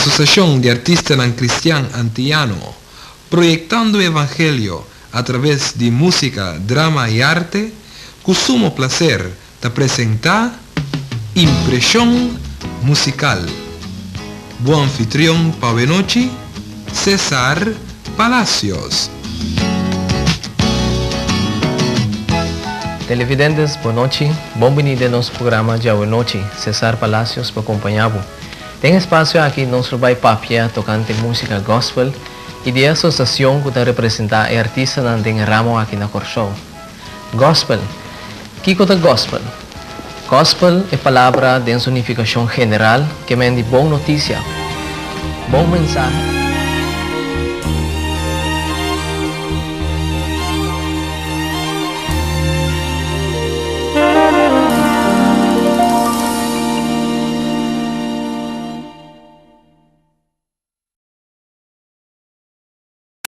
Asosiashon di Artistanan Kristian Antiano, proyektando Evangelio atraves di músika, drama i arte, ku sumo plaser ta presentá Impreshon Musikal. Bo anfitrion pa awenochi, Cesar Palacios. Televidentes, bon nochi. Bon bini den nos programa djawe nochi. Cesar Palacios pa kompañá bo. Den e espasio aki nos lo bai papia tokante músika gospel i di asosiashon ku ta representá e artistanan den ramo aki na Kòrsou. Gospel. Kiko ta gospel? Gospel e palabra den su nifikashon general ke men di bon notisia, bon mensahe.